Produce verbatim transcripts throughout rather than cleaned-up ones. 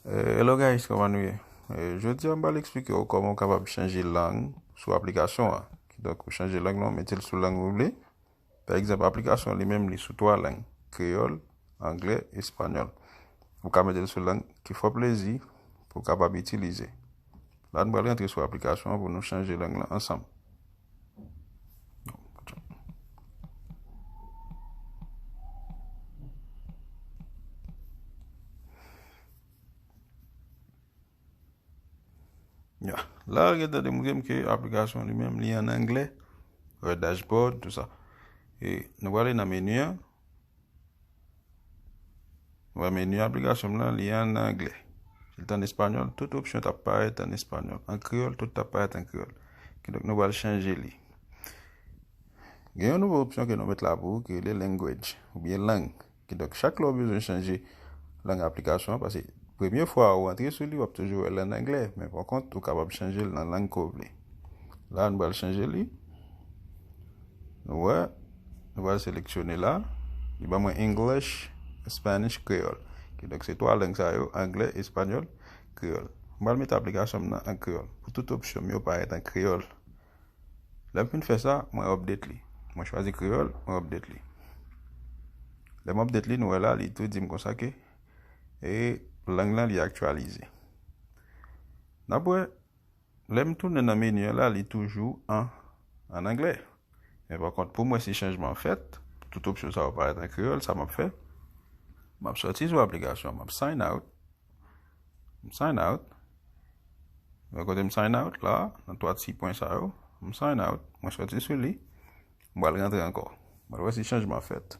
Eh, hello guys, kòman nou ye? Eh, jodi a m pral eksplike w kòman w kapab chanje lang sou aplikasyon an. Kidonk, ou chanje lang nan, mete l sou lang ou vle. Pa egzanp, aplikasyon li menm li sou twa lang, kreyòl, anglè, espanyòl. Ou ka mete l sou lang ki fè w plezi pou w kapab itilize. La, nou pral rantre sou aplikasyon an pou nou chanje lang lan ansanm. Ya. La, l gentan demontre m ke aplikasyon li menm, li an anglè. Wè, dashboard, tout sa. E nou prale nan meni an. Wè, meni aplikasyon m lan, li an anglè. Si l t an espanyòl, tout opsyon t ap parèt an espanyòl. An kreyòl, tout t ap parèt an kreyòl. Kidonk, nou pral chanje li. Gen yon nouvo opsyon ke nou met la pou ou ki rele language, oubyen lang. Kidonk, chak lè w bezwen chanje lang aplikasyon an, paske premye fwa ou antre sou li, w ap toujou wè l an anglè, men pa kont, ou kapab chanje l nan lang ke w vle. La, nou pral chanje li. Nou wè, nou pral seleksyone la. Li ban mwen English, Spanish, Kreyòl. Kidonk, se twa lang sa yo, anglè, espanyòl, kreyòl. M pral mete aplikasyon m nan an kreyòl. Pou tout opsyon m yo parèt an kreyòl. Lè m fin fè sa, mwen update li. Mwen chwazi kreyòl, mwen update li. Lè m update li, nou wè la, li tou di m konsa ke e lang lan li aktyalize. N ap wè, lè m tounen nan meni an la, li toujou an, an anglè. Men pa kont, pou m wè si chanjman fèt, tout opsyon sa yo parèt an kreyòl, sa m ap fè, m ap sòti sou aplikasyon, m ap sign out. M sign out. Wè kote m sign out la, nan twa ti pwen sa yo, m sign out. Mwen sòti sou li. M pral rantre ankò. M pral wè si chanjman fèt.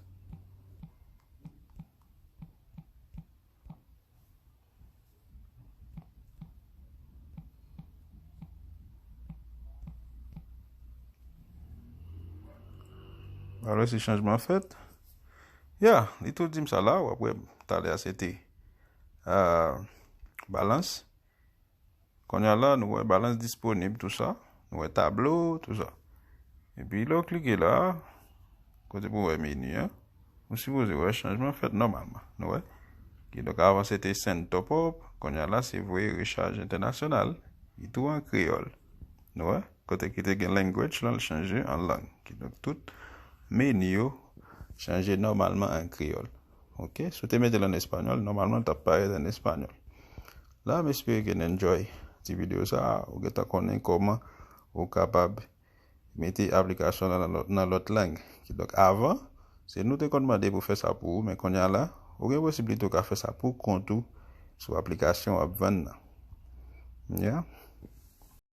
M pral wè si chanjman fèt. Ya, li tou di m sa la, w ap wè talè a se te, ah, balans. Kounye a la, nou wè balans disponib, tou sa. Nou wè tablo, tou sa. Epi lè w klike la, kote pou w wè meni an, ou sipoze wè chanjman fèt nòmalman. Nou wè? Kidonk, avan se te send top up, kounye a la se voye rechaj entènasyonal. Li tou an kreyòl. Nou wè? Kote ki te gen language lan, l chanje an lang. Kidonk, tout meni yo chanje nòmalman an kreyòl. Oke? Si w te mete l an espanyòl, nòmalman, l t ap parèt an espanyòl. La, m espere ke n enjoy ti videyo sa a. Ou gentan konnen kòman ou kapab mete aplikasyon lan nan lòt, nan lòt lang. Kidonk, avan, se nou te konn mande pou fè sa pou ou, men kounye a la, ou gen posiblite ou ka fè sa pou kont ou sou aplikasyon w ap vann nan. Ya.